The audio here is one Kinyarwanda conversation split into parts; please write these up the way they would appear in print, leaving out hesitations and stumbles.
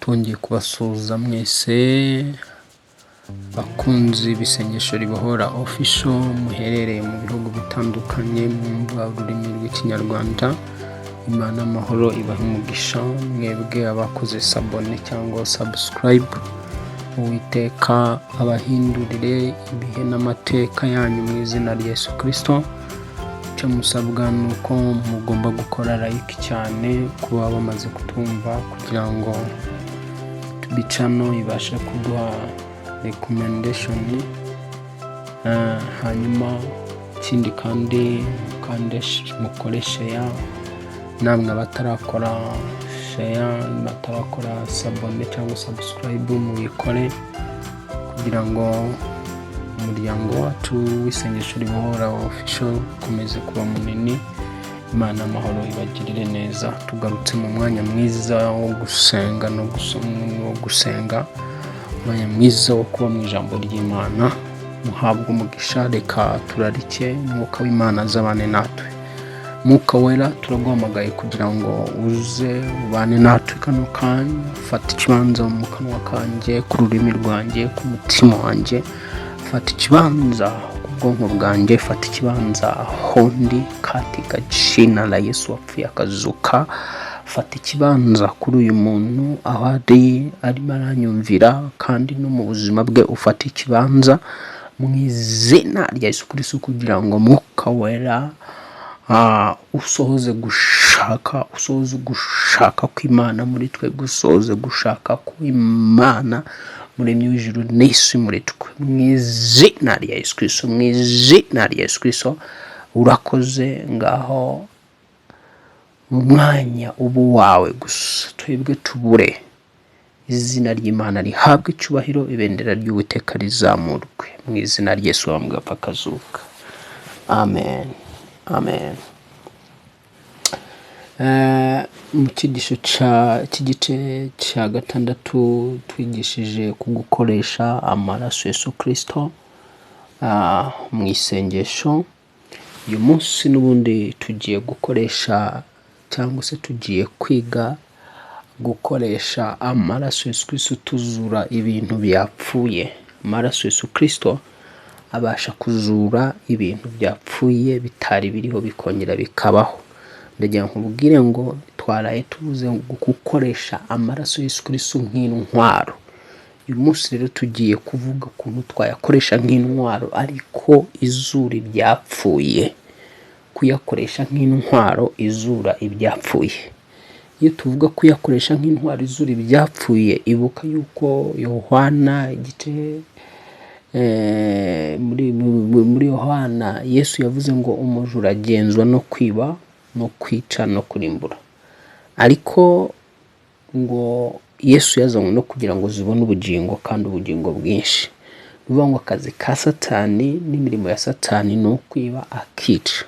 Twongeye kubasuhuza mwese bakunzi b'isengesho ribohora official, muherereye mu bihugu bitandukanye, mwumva ururimi rw'Ikinyarwanda. Imana amahoro ibaha umugisha mwebwe abakoze s'abonner cyangwa subscribe. Uwiteka abahindurire ibihe n'amateka yanyu mu izina rya Yesu Kirisito. Icyo musabwa ni uko mugomba gukora like cyane kuba bamaze kutumva, kugira ngo bicano ibashe kuduha recommendation. Hanyuma ikindi kandi, mukande mukore share. Namwe abatarakora share, batarakora s'abonner cyangwa subscribe, mubikore kugira ngo umuryango wacu w'isengesho ribohora official ukomeze kuba munini. Imana amahoro ibagirire neza. Tugarutse mu mwanya mwiza wo gusenga no wo gusenga, umwanya mwiza wo kuba mu ijambo ry'Imana. Muhabwe umugisha. Reka turarike Umwuka w'Imana azabane natwe. Mwuka Wera, turaguhamagaye kugira ngo uze ubane natwe kano kanya. Fata ikibanza mu kanwa kanjye, ku rurimi rwanjye, ku mutima wanjye. Fata ikibanza ku bwonko bwanjye, fata ikibanza aho ndi, katika jina la Yesu wapfuye akazuka. Fata ikibanza kuri uyu muntu aho ari, arimo aranyumvira, kandi no mu buzima bwe ufata ikibanza mu izina rya Yesu Kristo, kugira ngo Mwuka Wera usohoze gushaka, usohoze gushaka kw'Imana muri twe, gusohoze gushaka kw'Imana Muremyi w'ijuru n'isi muri twe, mu izina rya Yesu Kristo, mu izina rya Yesu Kristo. Urakoze. Ngaho mu mwanya uba wawe gusa, twebwe tubure. Izina ry'Imana rihabwe icyubahiro, ibendera ry'Uwiteka rizamurwe mu izina rya Yesu wambwa akazuka. Amen, amen. Mu cyigisho cy'igice cya gatandatu twigishije ku gukoresha amaraso Yesu Kirisito mu isengesho. Uyu munsi n'ubundi tugiye gukoresha cyangwa se tugiye kwiga gukoresha amaraso Yesu Kirisito tuzura ibintu byapfuye. Amaraso Yesu Kirisito abasha kuzura ibintu byapfuye, bitari biriho, bikongera bikabaho. Ndagira ngo nkubwire ngo twaraye tuvuze gukoresha amaraso Yesu Kirisito nk'intwaro. Uyu munsi rero tugiye kuvuga ukuntu twayakoresha nk'intwaro ariko izura ibyapfuye, kuyakoresha nk'intwaro izura ibyapfuye. Iyo tuvuga kuyakoresha nk'intwaro izura ibyapfuye, ibuka yuko Yohana igice muri Yohana Yesu yavuze ngo umujura agenzwa no kwiba no kwica no kurimbura, ariko ngo Yesu yazanywe no kugira ngo zibone ubugingo, kandi ubugingo bwinshi. Ni ukuvuga ngo akazi ka Satani n'imirimo ya Satani ni ukwiba, akica.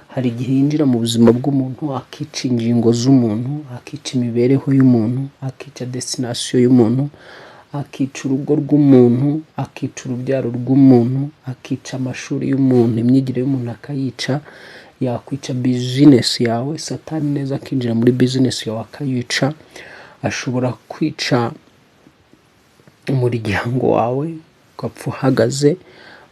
Hari igihe yinjira mu buzima bw'umuntu, akica ingingo z'umuntu, akica imibereho y'umuntu, akica destination y'umuntu, akica urugo rw'umuntu, akica urubyaro rw'umuntu, akica amashuri y'umuntu, imyigire y'umuntu akayica. Yakwica business yawe, Satani neza akinjira muri business yawe akayica. Ashobora kwica umuryango wawe ugapfa uhagaze.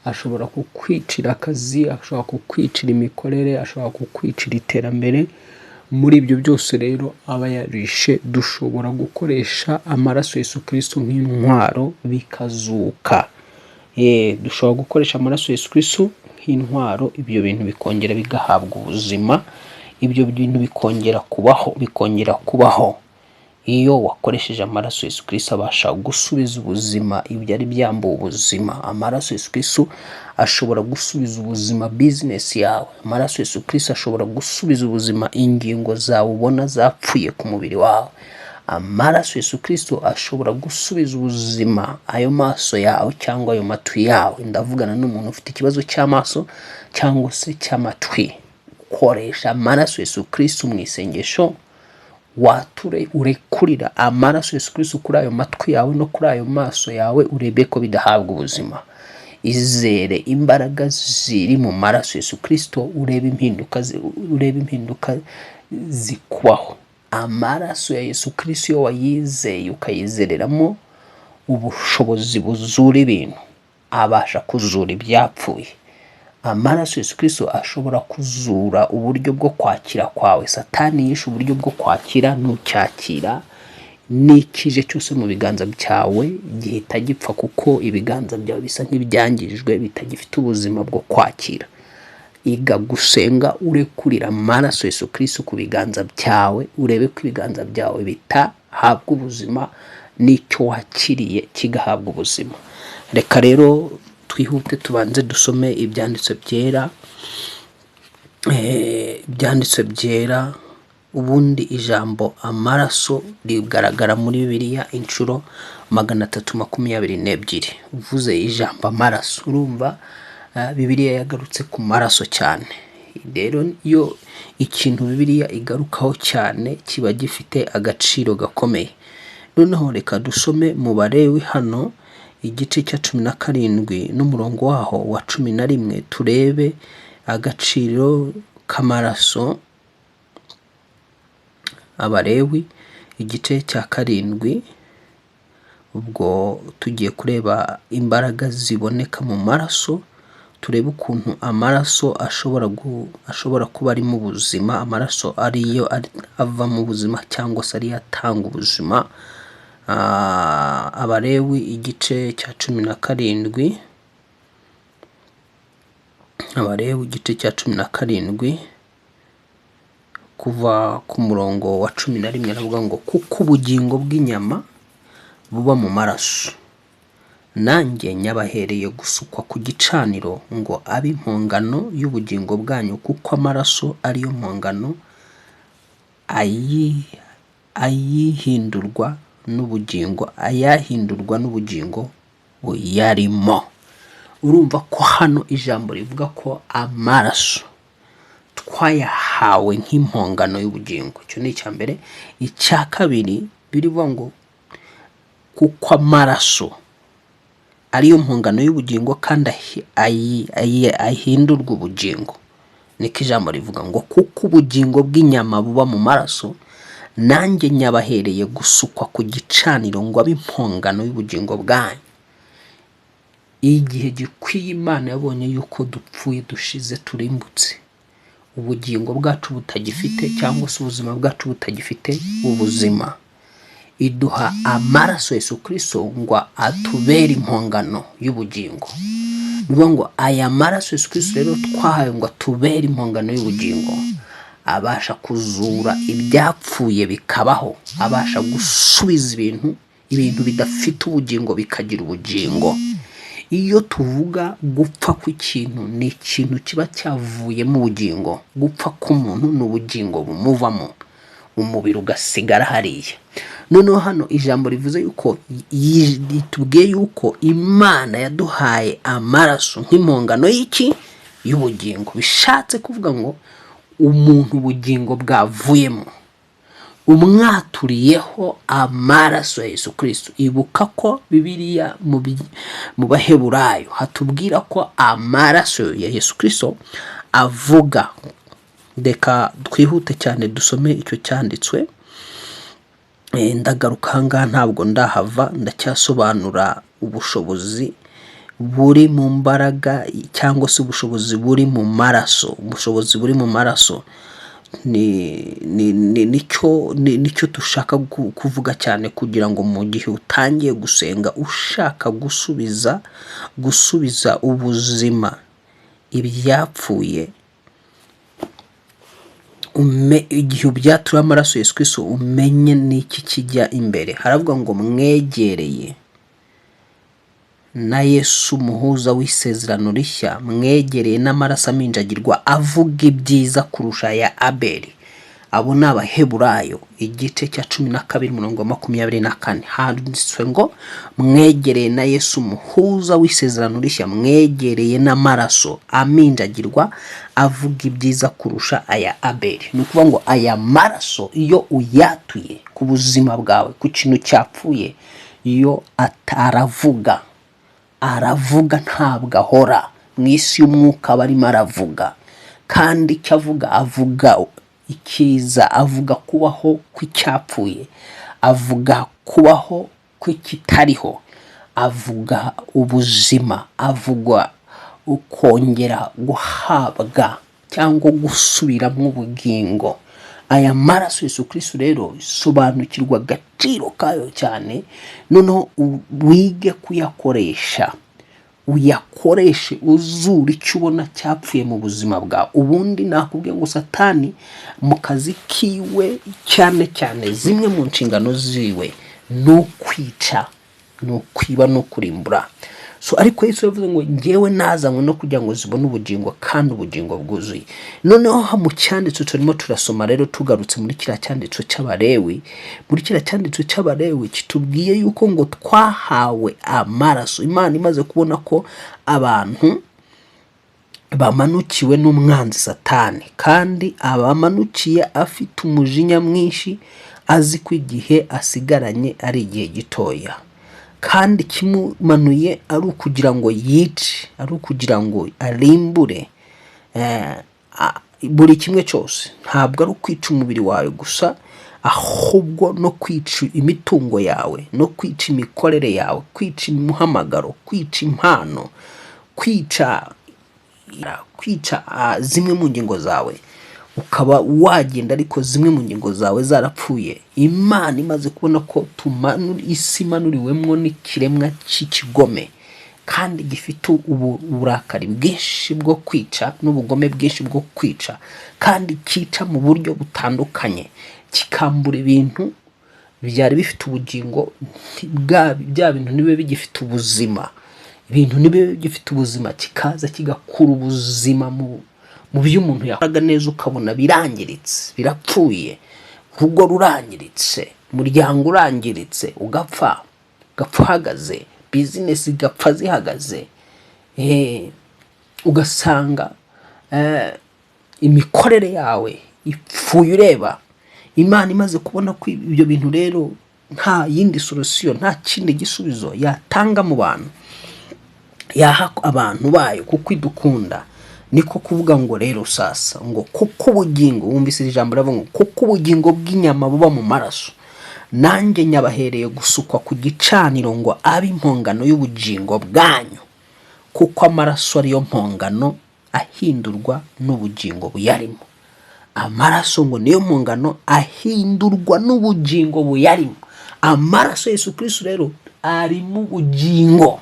Ashobora kukwicira akazi, ashobora kukwicira imikorere, ashobora kukwicira iterambere. Muri ibyo byose rero aba yarishe, dushobora gukoresha amaraso Yesu Kristo nk'intwaro bikazuka. Dushobora gukoresha amaraso Yesu Kristo nk'intwaro, ibyo bintu bikongera bigahabwa ubuzima, ibyo bintu bikongera kubaho, bikongera kubaho. Iyo wakoresheje amaraso Yesu Kristo, abasha gusubiza ubuzima ibyari byambuwe ubuzima. Amaraso Yesu Kristo ashobora gusubiza ubuzima business yawe. Amaraso Yesu Kristo ashobora gusubiza ubuzima ingingo zawe ubona zapfuye ku mubiri wawe. Amaraso Yesu Kristo ashobora gusubiza ubuzima ayo maso yawe cyangwa ayo matwi yawe. Ndavugana n'umuntu ufite ikibazo cy'amaso cyangwa se cy'amatwi. Koresha amaraso Yesu Kristo mu isengesho, wature, urekurira amaraso Yesu Kristo kuri ayo matwi yawe no kuri ayo maso yawe, urebe ko bidahabwa ubuzima. Izere imbaraga ziri mu maraso Yesu Kristo, urebe impinduka, urebe impinduka zikubaho. Amaraso ya Yesu Kristo, iyo wayizeye ukayizereramo ubushobozi buzura ibintu, abasha kuzura ibyapfuye. Amaraso Yesu Kristo ashobora kuzura uburyo bwo kwakira kwawe. Satani yishe uburyo bwo kwakira, ntucyakira n'ikije cyose mu biganza byawe gihita gipfa, kuko ibiganza byawe bisa nk'ibyangijwe, bitagifite ubuzima bwo kwakira. Iga gusenga urekurira amaraso Yesu Kristo ku biganza byawe, urebe ko ibiganza byawe bitahabwa ubuzima n'icyo wakiriye kigahabwa ubuzima. Reka rero twihute, tubanze dusome ibyanditswe byera. Ibyanditswe byera, ubundi ijambo amaraso rigaragara muri Bibiliya inshuro 322. Uvuze ijambo amaraso, urumva Bibiliya yagarutse ku maraso cyane. Rero iyo ikintu Bibiliya igarukaho cyane, kiba gifite agaciro gakomeye. Noneho reka dusome mu Balewi hano, igice cya 17 n'umurongo waho wa 11, turebe agaciro k'amaraso. Abalewi igice cya 7, ubwo tugiye kureba imbaraga ziboneka mu maraso, turebe ukuntu amaraso ashobora kuba ari mu buzima, amaraso ariyo ava mu buzima cyangwa se ariyo atanga ubuzima. Abalewi igice cya 17, Abalewi igice cya 17 kuva ku murongo wa 11, aravuga ngo: "Kuko ubugingo bw'inyama buba mu maraso, nanjye nyabahereye gusukwa ku gicaniro ngo abe impongano y'ubugingo bwanyu, kuko amaraso ariyo mpongano ayihindurwa n'ubugingo, ayahindurwa n'ubugingo buyarimo." Urumva ko hano ijambo rivuga ko amaraso twayahawe nk'impongano y'ubugingo. Icyo ni icya mbere. Icya kabiri, birivuga ngo kuko amaraso ariyo mpongano y'ubugingo kandi ahindurwa ubugingo. Niko ijambo rivuga ngo: "Kuko ubugingo bw'inyama buba mu maraso, nanjye nyabahereye gusukwa ku gicaniro ngo abe impongano y'ubugingo bwanyu." Igihe gikwiye, Imana yabonye yuko dupfuye, dushize, turimbutse, ubugingo bwacu butagifite cyangwa se ubuzima bwacu butagifite ubuzima, iduha amaraso Yesu Kristo ngo atubere impongano y'ubugingo. Ni ukuvuga ngo aya maraso Yesu Kristo rero twahawe ngo atubere impongano y'ubugingo, abasha kuzura ibyapfuye bikabaho, abasha gusubiza ibintu bidafite ubugingo bikagira ubugingo. Iyo tuvuga gupfa kw'ikintu, ni ikintu kiba cyavuyemo ubugingo. Gupfa k'umuntu ni ubugingo bumuvamo, umubiri ugasigara hariya. Noneho hano ijambo rivuze yuko ritubwiye yuko Imana yaduhaye amaraso nk'impongano y'iki? Y'ubugingo. Bishatse kuvuga ngo umuntu ubugingo bwavuyemo, umwaturiyeho amaraso ya Yesu Kristo. Ibuka ko Bibiliya mu Baheburayo hatubwira ko amaraso ya Yesu Kristo avuga. Reka twihute cyane dusome icyo cyanditswe. Ndagaruka ahangaha, ntabwo ndahava, ndacyasobanura ubushobozi buri mu mbaraga cyangwa se ubushobozi buri mu maraso. Ubushobozi buri mu maraso nicyo dushaka kuvuga cyane, kugira ngo mu gihe utangiye gusenga ushaka gusubiza ubuzima ibyapfuye, igihe ubyaturiye amaraso Yesu Kristo, umenye n'iki kijya imbere. Haravuga ngo: "Mwegereye na Yesu umuhuza w'isezerano rishya, mwegereye n'amaraso aminjagirwa avuga ibyiza kurusha aya Abeli." Abo ni Abaheburayo igice cya 12 umurongo wa 24. Handitswe ngo: "Mwegereye na Yesu umuhuza w'isezerano rishya, mwegereye n'amaraso aminjagirwa avuga ibyiza kurusha aya Abeli." Ni ukuvuga ngo aya maraso, iyo uyatuye ku buzima bwawe, ku kintu cyapfuye, iyo ataravuga, aravuga, ntabwo ahora mu isi y'umwuka, aba arimo aravuga. Kandi icyo avuga, avuga Ikiza, avuga kubaho kw'icyapfuye, avuga kubaho kw'ikitariho, avuga ubuzima, avuga ukongera guhabwa cyangwa gusubiramo ubugingo. Aya maraso Yesu Kristo rero, sobanukirwa agaciro kayo cyane, noneho wige kuyakoresha, uyakoreshe uzura icyo ubona cyapfuye mu buzima bwawe. Ubundi nakubwiye ngo Satani mu kazi kiwe, cyane cyane zimwe mu nshingano ziwe ni ukwica, ni ukwiba no kurimbura. So ariko Yesu yavuze ngo: "Ngewe nazanywe no kugira ngo zibone ubugingo, kandi ubugingo bwuzuye." Noneho mu cyanditso turimo turasoma rero, tugarutse muri kiriya cyanditso cy'Abarewi, muri kiriya cyanditso cy'Abarewi kitubwiye yuko ngo twahawe amaraso. Imana imaze kubona ko abantu bamanukiwe n'umwanzi Satani, kandi abamanukiye afite umujinya mwinshi, azi ko igihe asigaranye ari igihe gitoya, kandi ikimumanuye ari ukugira ngo yice, ari ukugira ngo arimbure buri kimwe cyose. Ntabwo ari ukwica umubiri wawe gusa, ahubwo no kwica imitungo yawe, no kwica imikorere yawe, kwica umuhamagaro, kwica impano, kwica zimwe mu ngingo zawe, ukaba wagenda ariko zimwe mu ngingo zawe zarapfuye. Imana imaze kubona ko isi imanuriwemo n'ikiremwa cy'ikigome kandi gifite uburakari bwinshi bwo kwica n'ubugome bwinshi bwo kwica, kandi cyica mu buryo butandukanye, kikambura ibintu byari bifite ubugingo, bya bintu ntibibe bigifite ubuzima, ibintu ntibibe bigifite ubuzima, kikaza kigakura ubuzima mu byo umuntu yakoraga neza, ukabona birangiritse, birapfuye, urugo rurangiritse, umuryango urangiritse, ugapfa, ugapfa uhagaze, business igapfa zihagaze, ugasanga imikorere yawe ipfuye ureba. Imana imaze kubona ko ibyo bintu rero nta yindi solution, nta kindi gisubizo yatanga mu bantu, yaha abantu bayo, kuko idukunda, niko kuvuga ngo rero sasa ngo kuko ubugingo, wumvise iri jambo riravuga ngo kuko ubugingo bw'inyama buba mu maraso, nanjye nyabahereye gusukwa ku gicaniro ngo abe impongano y'ubugingo bwanyu, kuko amaraso ariyo mpongano ahindurwa n'ubugingo buyarimo. Amaraso ngo niyo mpongano ahindurwa n'ubugingo buyarimo. Amaraso Yesu Kristo rero arimo ubugingo,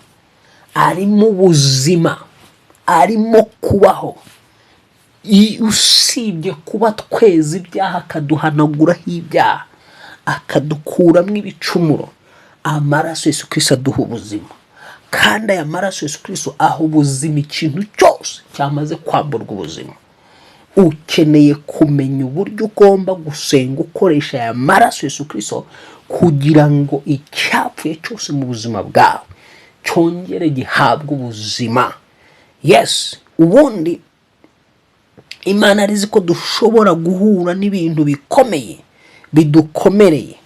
arimo ubuzima, arimo kubaho. Usibye kuba tweza ibyaha, akaduhanaguraho ibyaha, akadukuramo ibicumuro, amaraso Yesu Kristo aduha ubuzima. Kandi aya maraso Yesu Kristo aha ubuzima ikintu cyose cyamaze kwamburwa ubuzima. Ukeneye kumenya uburyo ugomba gusenga ukoresha aya maraso Yesu Kristo, kugira ngo icyapfuye cyose mu buzima bwawe cyongere gihabwe ubuzima. Yes, ubundi Imana arizi ko dushobora guhura n'ibintu bikomeye bidukomereye,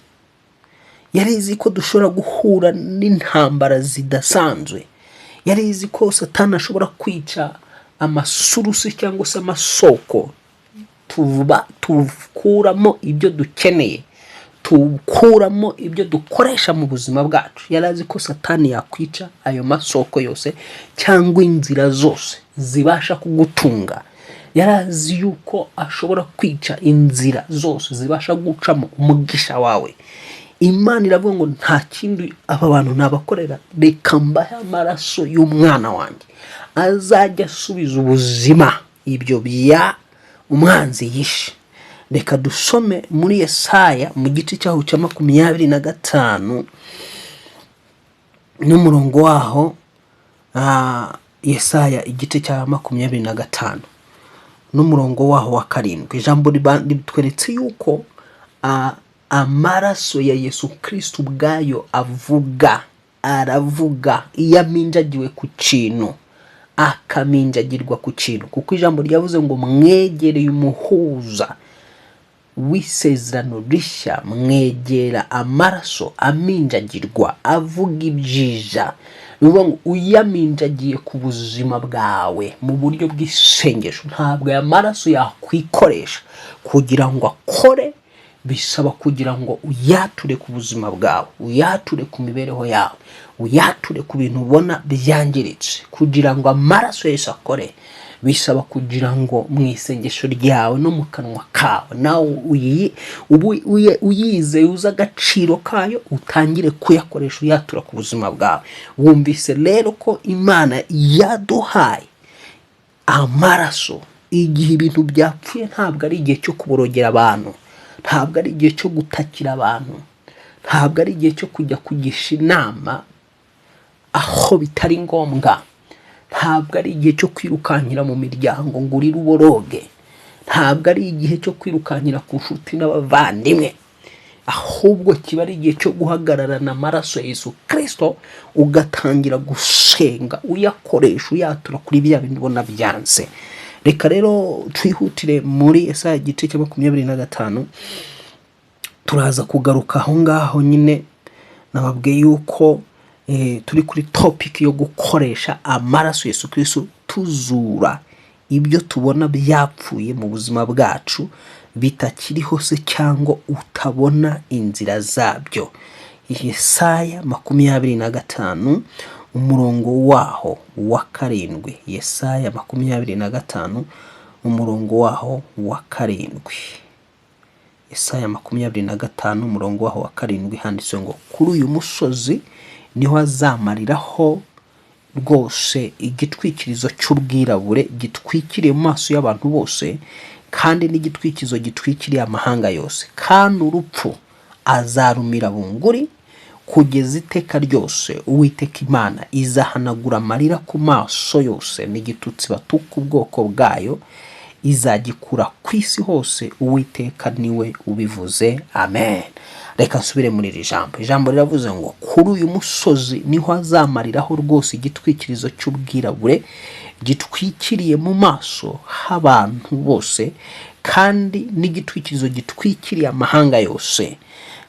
yari izi ko dushobora guhura n'intambara zidasanzwe, yari izi ko Satani ashobora kwica amasource cyangwa se amasoko tuba tukuramo ibyo dukeneye, tukuramo ibyo dukoresha mu buzima bwacu. Yari azi ko Satani yakwica ayo masoko yose cyangwa inzira zose zibasha kugutunga. Yari azi yuko ashobora kwica inzira zose zibasha gucamo umugisha wawe. Imana iravuga ngo nta kindi aba bantu nabakorera, reka mbahe amaraso y'umwana wanjye azajya asubiza ubuzima ibyo bya umwanzi yishe. Reka dusome muri Yesaya mu gice cyaho cya 25 n'umurongo waho. Yesaya igice cya 25 n'umurongo waho wa 7, ijambo ritweretse yuko amaraso ya Yesu Kristo ubwayo avuga, aravuga iyo aminjagiwe ku kintu, akaminjagirwa ku kintu, kuko ijambo ryavuze ngo mwegereye umuhuza. w'isezerano rishya mwegera amaraso aminjagirwa avuga ibyiza. Ni ukuvuga ngo uyaminjagiye ku buzima bwawe mu buryo bw'isengesho, ntabwo aya maraso yakwikoresha kugira ngo akore. Bisaba kugira ngo uyature ku buzima bwawe, uyature ku mibereho yawe, uyature ku bintu ubona byangiritse. Kugira ngo amaraso Yesu akore, bisaba kugira ngo mu isengesho ryawe no mu kanwa kawe nawe uyizeye, uzi agaciro kayo, utangire kuyakoresha uyatura ku buzima bwawe. Wumvise rero ko Imana yaduhaye amaraso. Igihe ibintu byapfuye, ntabwo ari igihe cyo kuborogera abantu, ntabwo ari igihe cyo gutakira abantu, ntabwo ari igihe cyo kujya kugisha inama aho bitari ngombwa, ntabwo ari igihe cyo kwirukankira mu miryango ngo urire uboroge, ntabwo ari igihe cyo kwirukankira ku nshuti n'abavandimwe. Ahubwo kiba ari igihe cyo guhagararana amaraso ya Yesu Kirisito, ugatangira gusenga uyakoresha, uyatura kuri bya bindi ubona byanze. Reka rero twihutire muri Yesaya igice cya 25. Turaza kugaruka aho ngaho nyine. Nababwiye yuko turi kuri topic yo gukoresha amaraso Yesu Kristo tuzura ibyo tubona byapfuye mu buzima bwacu, bitakiriho se cyangwa utabona inzira zabyo. Yesaya 25, umurongo waho wa 7. Yesaya 25, umurongo waho wa 7. Yesaya 25, umurongo waho wa 7, handitse ngo: "Kuri uyu musozi niho azamariraho rwose igitwikirizo cy'ubwirabure gitwikiriye mu maso y'abantu bose, kandi n'igitwikirizo gitwikiriye amahanga yose, kandi urupfu azarumira bunguri kugeza iteka ryose. Uwiteka Imana izahanagura amarira ku maso yose, n'igitutsi batuka ubwoko bwayo izagikura ku isi hose. Uwiteka niwe ubivuze." Amen. Reka nsubire muri iri jambo. Ijambo riravuze ngo: "Kuri uyu musozi niho azamariraho rwose igitwikirizo cy'ubwirabure gitwikiriye mu maso h'abantu bose, kandi n'igitwikirizo gitwikiriye amahanga yose,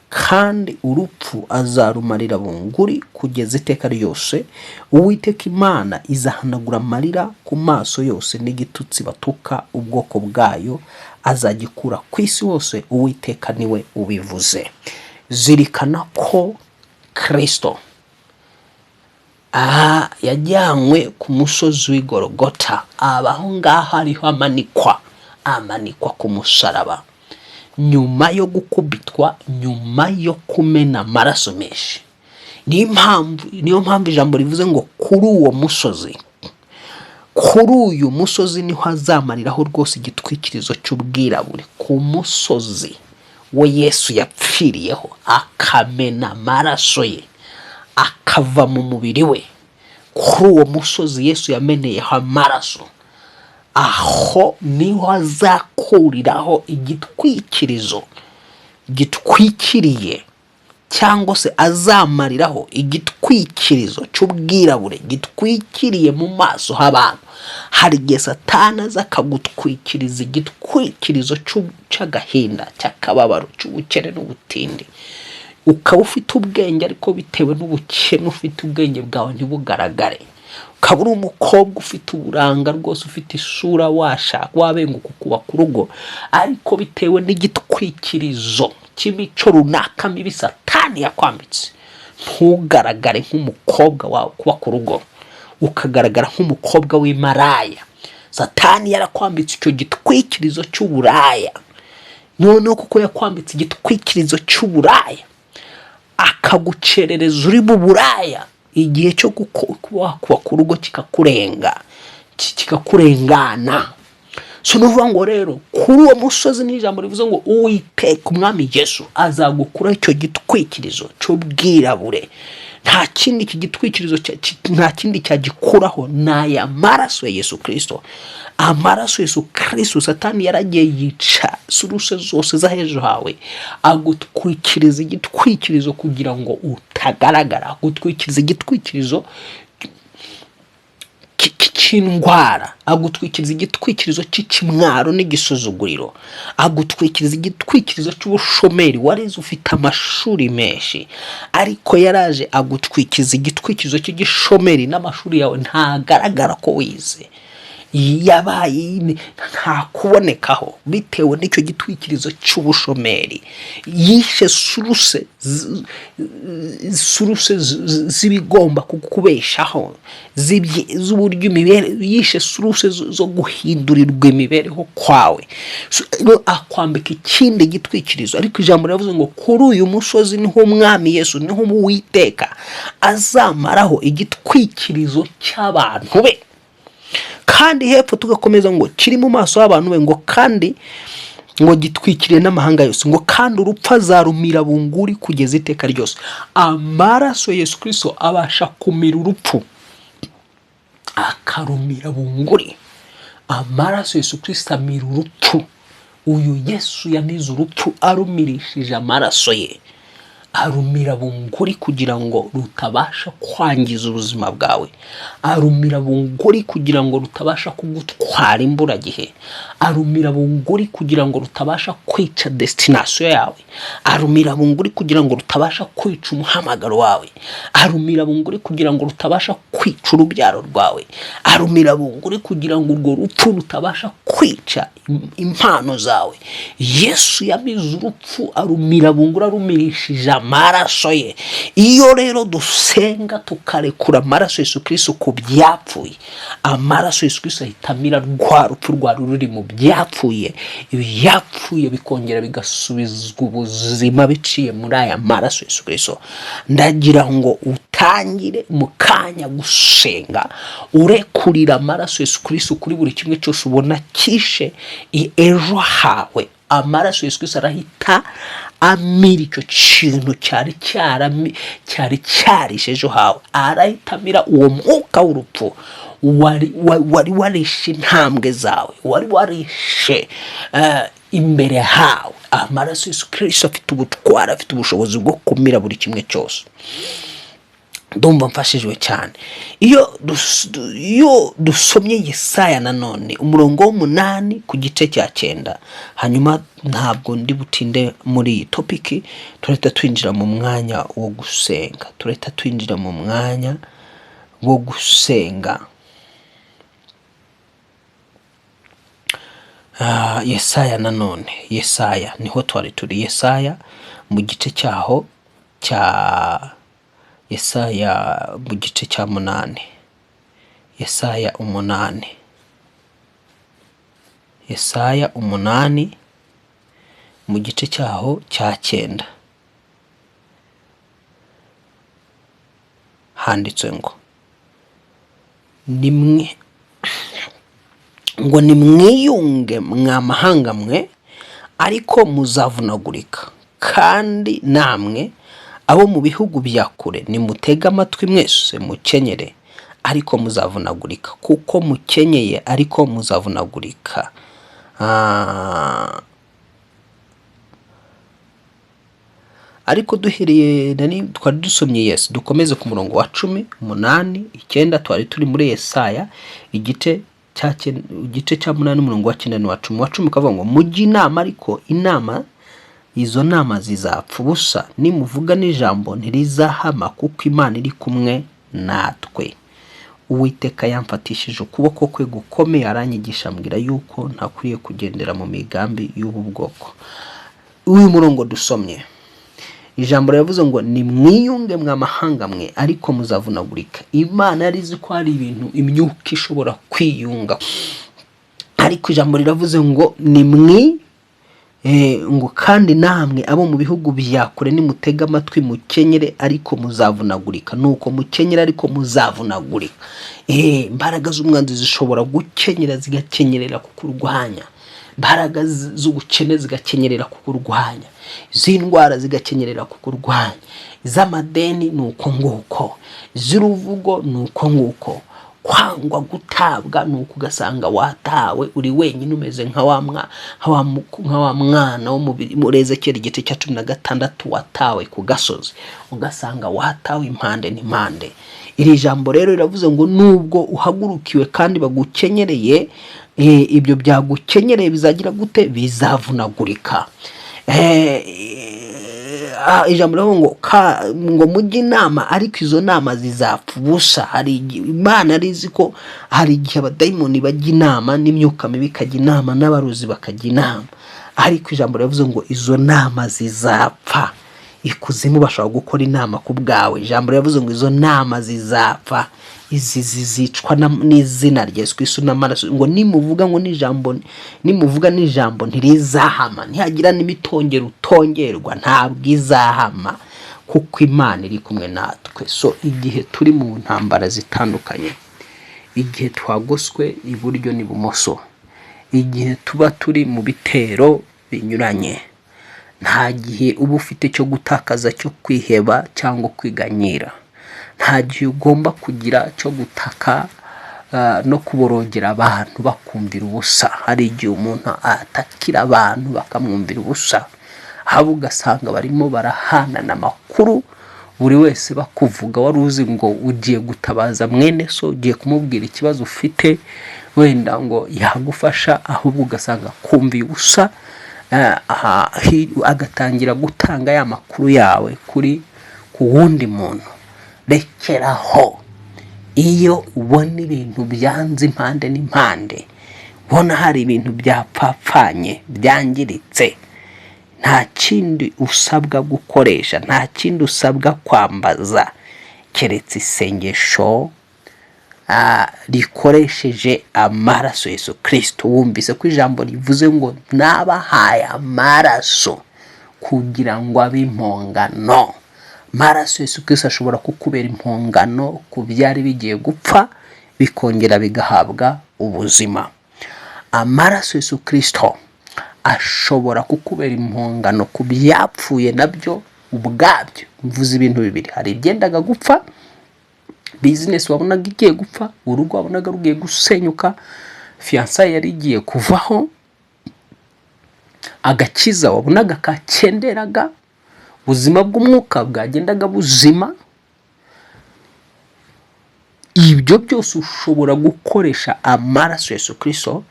kandi urupfu azarumarira bunguri kugeza iteka ryose. Uwiteka Imana izahanagura amarira ku maso yose, n'igitutsi batuka ubwoko bwayo azagikura ku isi hose. Uwiteka niwe ubivuze." Zirikana ko Kirisito aha yajyanywe ku musozi w'i Gorogota, aba aho ngaho ariho amanikwa ku musaraba, nyuma yo gukubitwa, nyuma yo kumena amaraso menshi. Niyo mpamvu ijambo rivuze ngo kuri uwo musozi, kuri uyu musozi niho azamariraho rwose igitwikirizo cy'ubwirabure. Ku musozi we Yesu yapfiriyeho, akamena amaraso ye akava mu mubiri we, kuri uwo musozi Yesu yameneyeho amaraso, aho niho azakuriraho igitwikirizo gitwikiriye, cyangwa se azamariraho igitwikirizo cy'ubwirabure gitwikiriye mu maso h'abantu. Hari igihe Satani aza akagutwikiriza igitwikirizo cy'agahinda, cy'akababaro, cy'ubukene n'ubutindi, ukaba ufite ubwenge ariko bitewe n'ubukene ufite ubwenge bwawe ntibugaragare, ukaba uri umukobwa ufite uburanga rwose, ufite isura, washaka wabenguka ukubaka urugo, ariko bitewe n'igitwikirizo cy'imico runaka mibi Satani yakwambitse, ntugaragare nk'umukobwa wawe kubaka urugo, ukagaragara nk'umukobwa w'imaraya. Satani yarakwambitse icyo gitwikirizo cy'uburaya. Noneho kuko yakwambitse igitwikirizo cy'uburaya, akagucerereza uri mu buraya, igihe cyo kuba wakubaka urugo kikakurenga, kikakurengana. So ni ukuvuga ngo rero kuri uwo musozi ni ijambo rivuze ngo Uwiteka Umwami Yesu azagukuraho icyo gitwikirizo cy'ubwirabure. Nta kindi iki gitwikirizo nta kindi cyagikuraho, ni aya maraso ya Yesu Kirisito, amaraso ya Yesu Kirisito. Satani yaragiye yica source zose z'ahejo hawe, agutwikiriza igitwikirizo kugira ngo utagaragara, agutwikiriza igitwikirizo cy'indwara, agutwikiriza igitwikirizo cy'ikimwaro n'igisuzuguriro, agutwikiriza igitwikirizo cy'ubushomeri. Warize, ufite amashuri menshi, ariko yaraje agutwikiriza igitwikirizo cy'igishomeri, n'amashuri yawe ntagaragara ko wize, yabaye nta kubonekaho bitewe n'icyo gitwikirizo cy'ubushomeri. Yishe source z'ibigomba kukubeshaho, z'uburyo imibereho, yishe source zo guhindurirwa imibereho kwawe. So, rero akwambika ikindi gitwikirizo. Ariko ijambo riravuze ngo kuri uyu musozi niho Umwami Yesu, niho Uwiteka azamaraho igitwikirizo cy'abantu be. Kandi hepfo tugakomeza ngo kiri mu maso y'abantu be, ngo kandi ngo gitwikiriye n'amahanga yose, ngo kandi urupfu azarumira bunguri kugeza iteka ryose. Amaraso Yesu Kirisito abasha kumira urupfu, akarumira bunguri. Amaraso Yesu Kirisito amira urupfu. Uyu Yesu yamize urupfu arumirishije amaraso ye, arumira bunguri kugira ngo rutabasha kwangiza ubuzima bwawe, arumira bunguri kugira ngo rutabasha kugutwara imburagihe, arumira bunguri kugira ngo rutabasha kwica destination yawe, arumira bunguri kugira ngo rutabasha kwica umuhamagaro wawe, arumira bunguri kugira ngo rutabasha kwica urubyaro rwawe, arumira bunguri kugira ngo urwo rupfu rutabasha kwica impano zawe. Yesu yamize urupfu, arumira bunguri arumirishije amaraso ye. Iyo rero dusenga tukarekura amaraso Yesu Kristo ku byapfuye, amaraso Yesu Kristo ahita amira rwa rupfu rwari ruri mu byapfuye, ibyapfuye bikongera bigasubizwa ubuzima biciye muri aya maraso Yesu Kristo. Ndagira ngo utangire mu kanya gusenga urekurira amaraso Yesu Kristo kuri buri kimwe cyose ubona kishe ejo hawe. Amaraso Yesu Kristo arahita amira icyo kintu cyari cyarishe ejo hawe, arahita amira uwo mwuka w'urupfu wari warishe intambwe zawe, wari warishe imbere hawe. Amaraso Yesu Kristo afite ubutwari, afite ubushobozi bwo kumira buri kimwe cyose. Ndumva mfashijwe cyane. Iyo dusomye Yesaya nanone umurongo w'umunani ku gice cya 9, hanyuma ntabwo ndi butinde muri iyi topic, turahita twinjira mu mwanya wo gusenga, turahita twinjira mu mwanya wo gusenga. Yesaya nanone, Yesaya niho twari turi, Yesaya mu gice cyaho cya Yesaya mu gice cya 8, Yesaya 8, Yesaya 8 mu gice cyaho cya 9, handitswe ngo nimwe ngo nimwiyunge mwa mahanga mwe, ariko muzavunagurika, kandi namwe abo mu bihugu bya kure nimutege amatwi mwese mukenyere, ariko muzavunagurika, kuko mukenyeye ariko muzavunagurika. Ariko duhereye nari twari dusomye Yesu, dukomeze ku murongo wa 10, 8, 9. Twari turi muri Yesaya igice cya 8, umurongo wa 9 n'uwa 10. Uwa 10 ukavuga ngo mujye inama, ariko inama izo nama zizapfa ubusa, nimuvuga n'ijambo ntirizahama, kuko Imana iri kumwe natwe. Uwiteka yamfatishije ukuboko kwe gukomeye, aranyigisha, ambwira yuko ntakwiriye kugendera mu migambi y'ubu bwoko. Uyu murongo dusomye, ijambo riravuze ngo nimwiyunge mwa mahanga mwe, ariko muzavunagurika. Imana yari izi ko hari ibintu, imyuka ishobora kwiyunga, ariko ijambo riravuze ngo nimwi ngo kandi namwe abo mu bihugu bya kure nimutega amatwi mukenyere, ariko muzavunagurika. Nuko mukenyere ariko muzavunagurika. Imbaraga z'umwanzi zishobora gukenyera, zigakenyerera kukurwanya, imbaraga z'ubukene zigakenyerera kukurwanya, iz'indwara zigakenyerera kukurwanya, iz'amadeni ni uko nguko, iz'uruvugo ni uko nguko. Kwangwa, gutabwa, ni uko ugasanga watawe, uri wenyine, umeze nka wa mwana wo muri Ezekiyeli igice cya 16 watawe ku gasozi, ugasanga watawe impande n'impande. Iri jambo rero riravuze ngo nubwo uhagurukiwe kandi bagukenyereye, ibyo byagukenyereye bizagira gute? Bizavunagurika. Ijambo riravuga ngo mujye inama, ariko izo nama zizapfa ubusa. Hari Imana yari izi ko hari igihe abadayimoni bajya inama, n'imyuka mibi ikajya inama, n'abarozi bakajya inama, ariko ijambo riravuze ngo izo nama zizapfa. Ikuzimu bashobora gukora inama ku bwawe, ijambo riravuze ngo izo nama zizapfa, izi zizicwa n'izina rya Yesu Kristo n'amaraso. Ngo nimuvuga ngo n'ijambo, nimuvuga n'ijambo ntirizahama, ntihagira n'imitongero utongerwa, ntabwo izahama, kuko Imana iri kumwe natwe. So igihe turi mu ntambara zitandukanye, igihe twagoswe iburyo n'ibumoso, igihe tuba turi mu bitero binyuranye, nta gihe uba ufite cyo gutakaza, cyo kwiheba cyangwa kwiganyira. Nta gihe ugomba kugira cyo gutaka no kuborogera abantu bakumvira ubusa. Hari igihe umuntu atakira abantu bakamwumvira ubusa, haba ugasanga barimo barahanana amakuru, buri wese bakuvuga. Wari uzi ngo ugiye gutabaza mwene so, ugiye kumubwira ikibazo ufite, wenda ngo yagufasha, ahubwo ugasanga kumviye ubusa, agatangira gutanga ya makuru yawe ku wundi muntu. Rekeraho. Iyo ubona ibintu byanze impande n'impande, ubona hari ibintu byapfapfanye, byangiritse, nta kindi usabwa gukoresha, nta kindi usabwa kwambaza keretse isengesho rikoresheje amaraso Yesu Kristo. Wumvise ko ijambo rivuze ngo nabahaye amaraso kugira ngo abe impongano. Amaraso Yesu Kristo ashobora kukubera impongano ku byari bigiye gupfa, bikongera bigahabwa ubuzima. Amaraso Yesu Kristo ashobora kukubera impongano ku byapfuye nabyo ubwabyo. Mvuze ibintu bibiri: hari ibyendaga gupfa, business wabonaga igiye gupfa, urugo wabonaga rugiye gusenyuka, fiançailles yari igiye kuvaho, agakiza wabonaga kakenderaga, ubuzima bw'umwuka bwagendaga buzima. Ibyo byose ushobora gukoresha amaraso Yesu Kristo,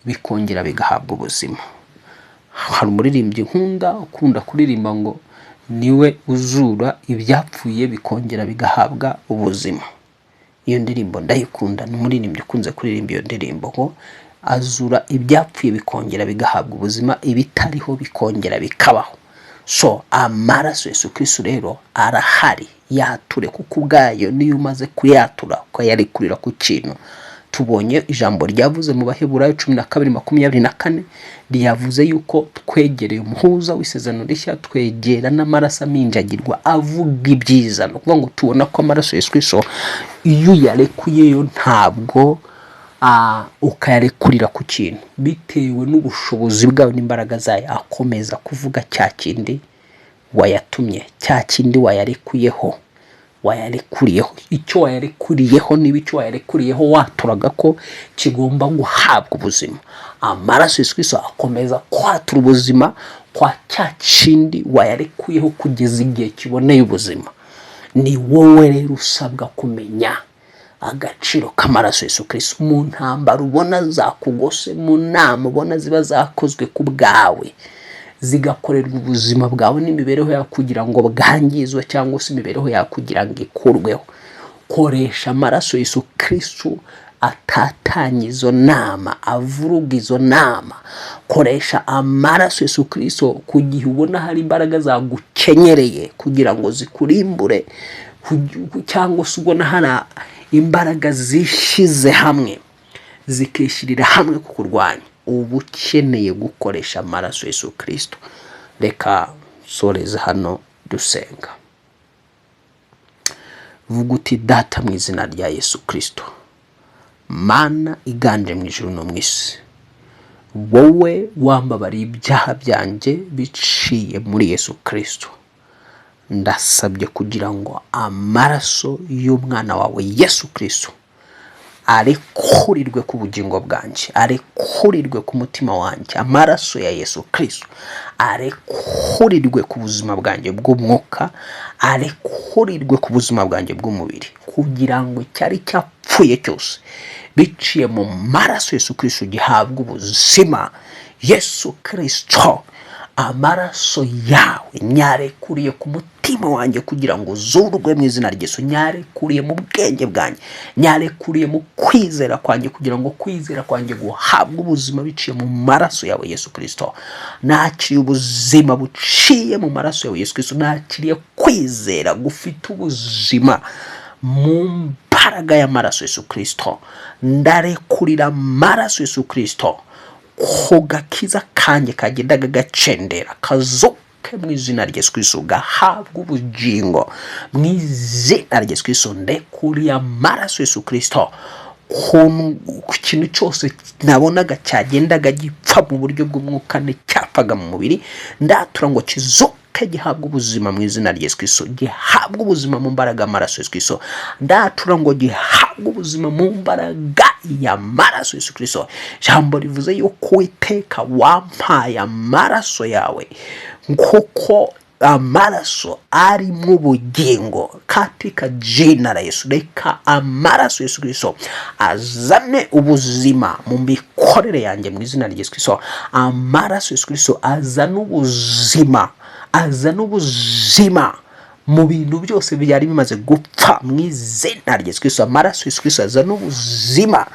bikongera bigahabwa ubuzima. Hari umuririmbyi nkunda ukunda kuririmba ngo niwe uzura ibyapfuye bikongera bigahabwa ubuzima. Iyo ndirimbo ndayikunda. Ni umuririmbyi ukunze kuririmba iyo ndirimbo ngo azura ibyapfuye bikongera bigahabwa ubuzima, ibitariho bikongera bikabaho. So amaraso Yesu Kristo rero arahari, yature, kuko ubwayo niyo umaze kuyatura ukayarekurira ku kintu. Tubonye ijambo ryavuze mu Baheburayo 12:24, ryavuze yuko twegereye umuhuza w'isezerano rishya, twegera n'amaraso aminjagirwa avuga ibyiza. Ni ukuvuga ngo tubona ko amaraso Yesu Kristo iyo uyarekuyeyo, ntabwo ukayarekurira ku kintu, bitewe n'ubushobozi bwayo n'imbaraga zayo, akomeza kuvuga cya kindi wayatumye, cya kindi wayarekuyeho, wayarekuriyeho, icyo wayarekuriyeho. Niba icyo wayarekuriyeho waturaga ko kigomba guhabwa ubuzima, amaraso Yesu Kristo akomeza kwatura ubuzima kwa cya kindi wayarekuyeho kugeza igihe kiboneye ubuzima. Ni wowe rero usabwa kumenya agaciro k'amaraso Yesu Kristo mu ntambara ubona zakugose, mu nama ubona ziba zakozwe ku bwawe, zigakorerwa ubuzima bwawe n'imibereho yawe kugira ngo bwangizwe, cyangwa se imibereho yawe kugira ngo ikurweho. Koresha amaraso Yesu Kristo atatanya izo nama, avuruga izo nama. Koresha amaraso Yesu Kristo ku gihe ubona hari imbaraga zagukenyereye kugira ngo zikurimbure, cyangwa se ubona hari imbaraga zishyize hamwe, zikishyirira hamwe kukurwanya. Uba ukeneye gukoresha amaraso Yesu Kristo. Reka nsoreze hano dusenga. Vuga uti: "Data, mu izina rya Yesu Kristo, Mana iganje mu ijuru no mu isi, wowe wambabariye ibyaha byanjye biciye muri Yesu Kristo, ndasabye kugira ngo amaraso y'umwana wawe Yesu Kristo Arekurirwe ku bugingo bwanjye, arekurirwe ku mutima wanjye. Amaraso ya Yesu Kirisito arekurirwe ku buzima bwanjye bw'umwuka, arekurirwe ku buzima bwanjye bw'umubiri, kugira ngo icyari cyapfuye cyose biciye mu maraso Yesu Kirisito gihabwe ubuzima. Yesu Kirisito, amaraso yawe nyarekuriye ku mutima wanjye kugira ngo uzurwe mu izina rya Yesu. Nyarekuriye mu bwenge bwanjye, nyarekuriye mu kwizera kwanjye, kugira ngo kwizera kwanjye guhabwe ubuzima biciye mu maraso yawe Yesu Kirisito. Nakiriye ubuzima buciye mu maraso yawe Yesu Kirisito. Nakiriye kwizera gufite ubuzima mu mbaraga y'amaraso Yesu Kirisito. Ndarekurira amaraso Yesu Kirisito ku gakiza kanjye kagendaga gacendera, kazuke mu izina rya Yesu Kirisito, gahabwa ubugingo mu izina rya Yesu Kirisito. Ndekuriye amaraso Yesu Kirisito ku kintu cyose nabonaga cyagendaga gipfa mu buryo bw'umwuka nticyapfaga mu mubiri. Ndatura ngo kizuke, gihabwa ubuzima mu izina rya Yesu Kirisito, gihabwa ubuzima mu mbaraga y'amaraso Yesu Kirisito. Ndatura ngo gihabwe ubuzima mu mbaraga y'amaraso Yesu Kirisito. Ijambo rivuze yuko Uwiteka wampaye amaraso yawe, kuko amaraso arimo ubugingo. Katika jina la Yesu, reka amaraso Yesu Kirisito azane ubuzima mu mikorere yanjye mu izina rya Yesu Kirisito. Amaraso Yesu Kirisito azane ubuzima, azane ubuzima mu bintu byose byari bimaze gupfa mu izina rya Yesu Kirisito. Amaraso Yesu Kirisito azana ubuzima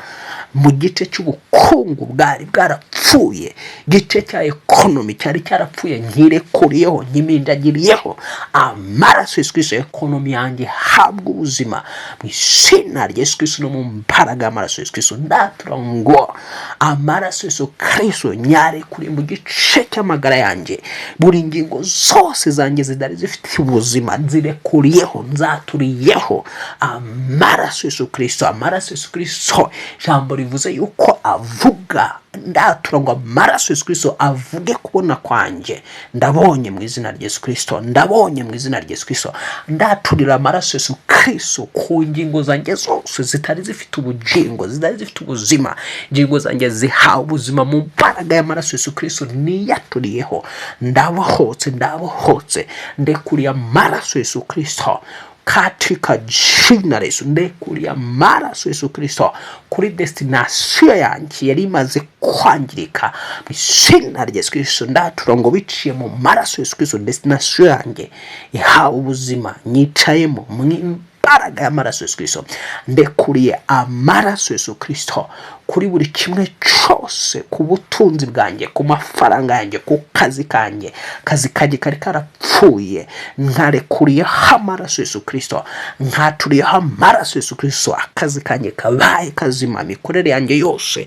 mu gice cy'ubukungu bwari bwarapfuye, igice cya economy cyari cyarapfuye. Nkirekuriyeho, nkimindagiriyeho amaraso Yesu Kirisito. Economy yanjye habwa ubuzima mu izina rya Yesu Kirisito no mu mbaraga y'amaraso Yesu Kirisito. Ndatura ngo amaraso Yesu Kirisito nyarekuriye mu gice cy'amagara yanjye. Buri ngingo zose zanjye zidari zifite ubuzima nzirekuriyeho, nzaturiyeho amaraso Yesu Kirisito. Amaraso Yesu Kirisito, ijambo rivuze yuko avuga. Ndatura ngo amaraso Yesu Kirisito avuge kubona kwanjye. Ndabonye mu izina rya Yesu Kirisito, ndabonye mu izina rya Yesu Kirisito. Ndaturira amaraso Yesu Kirisito ku ngingo zanjye zose zitari zifite ubugingo, zitari zifite ubuzima. Ingingo zanjye zihawe ubuzima mu mbaraga y'amaraso Yesu Kirisito. Niyaturiyeho, ndabohotse, ndabohotse. Ndekuriye amaraso Yesu Kirisito katika jina la Yesu. Ndekuriye amaraso Yesu Kirisito kuri destination yanjye yari imaze kwangirika mu izina rya Yesu Kirisito. Ndatura ngo biciye mu maraso Yesu Kirisito, destination yanjye ihawe ubuzima, nyicayemo mu imbaraga y'amaraso Yesu Kirisito. Ndekuriye amaraso Yesu Kirisito kuri buri kimwe cyose, ku butunzi bwanjye, ku mafaranga yanjye, ku kazi kanjye. Akazi kanjye kari karapfuye, nkarekuriyeho amaraso Yesu Kirisito, nkaturiyeho amaraso Yesu Kirisito. Akazi kanjye kabaye kazima, imikorere yanjye yose,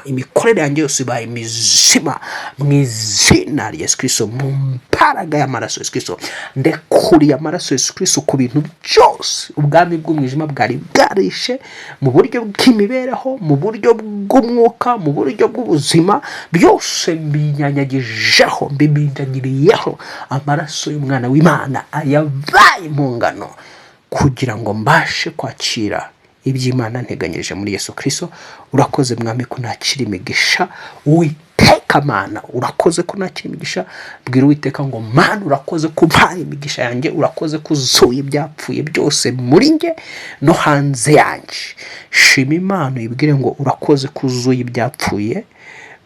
imikorere yanjye yose ibaye mizima mu izina rya Yesu Kirisito, mu mbaraga y'amaraso Yesu Kirisito. Ndekuriye amaraso Yesu Kirisito ku bintu byose ubwami bw'umwijima bwari bwarishe mu buryo bw'imibereho, mu buryo bw'umwuka, mu buryo bw'ubuzima. Byose mbinyanyagijeho, mbimindagiriyeho amaraso y'umwana w'Imana ayabaye impongano, kugira ngo mbashe kwakira iby'Imana nteganyirije muri Yesu Kirisito. Urakoze Mwami ko nakira imigisha. Uwiteka Mana, urakoze ko nakira imigisha. Bwira Uwiteka ngo: "Mana, urakoze ko umpaye imigisha yanjye, urakoze ko uzuye ibyapfuye byose muri njye no hanze yanjye." Shima Imana, uyibwire ngo urakoze ko uzuye ibyapfuye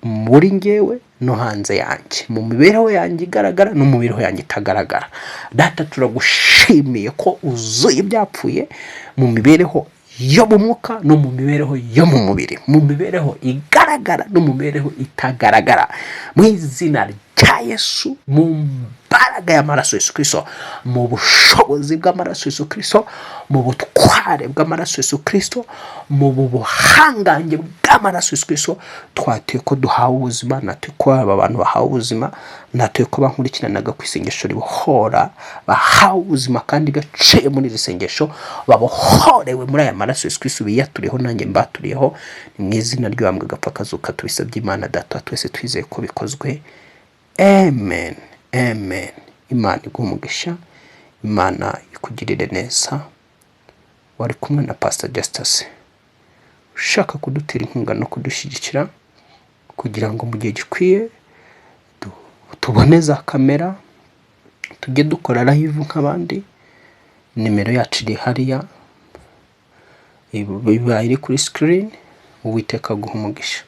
muri njyewe no hanze yanjye, mu mibereho yanjye igaragara no mu mibereho yanjye itagaragara. Data, turagushimiye ko uzuye ibyapfuye mu mibereho yo mu mwuka no mu mibereho yo mu mubiri, mu mibereho igaragara no mu mibereho itagaragara, mu izina rya Yesu, mu mbaraga y'amaraso Yesu Kirisito, mu bushobozi bw'amaraso Yesu Kirisito, mu butware bw'amaraso Yesu Kirisito, mu buhangange bw'amaraso Yesu Kirisito. Twatuye ko duhawe ubuzima, natuye ko aba bantu bahawe ubuzima, natuye ko bankurikiranaga ku isengesho ribohora bahawe ubuzima, kandi gaciye muri iri sengesho babohorewe muri aya maraso Yesu Kirisito. Biyaturiyeho, nanjye mbaturiyeho. Ni mu izina ry'uwambwe agapfa akazuka tubisabye Imana Data wa twese, twizeye ko bikozwe. Amen, amen. Imana iguhe umugisha, Imana ikugirire neza. Wari kumwe na Pastor Justus. Ushaka kudutera inkunga no kudushyigikira kugira ngo mu gihe gikwiye tubone za kamera, tujye dukora live nk'abandi, nimero yacu iri hariya, iba iri kuri screen. Uwiteka aguha umugisha.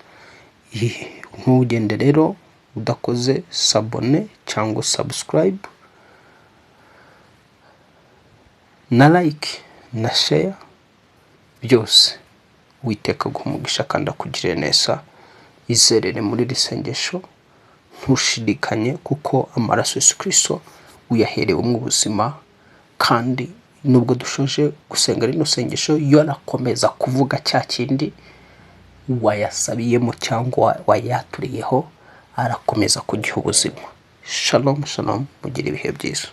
Ntugende rero udakoze s'abonner cyangwa subscribe na like na share byose. Uwiteka aguha umugisha kandi akugirire neza. Izerere muri iri sengesho, ntushidikanye, kuko amaraso Yesu Kristo uyaherewemo ubuzima. Kandi nubwo dushoje gusenga rino sengesho, yo arakomeza kuvuga cya kindi wayasabiyemo cyangwa wayaturiyeho, arakomeza kugiha ubuzima. Shalom shalom, mugire ibihe byiza.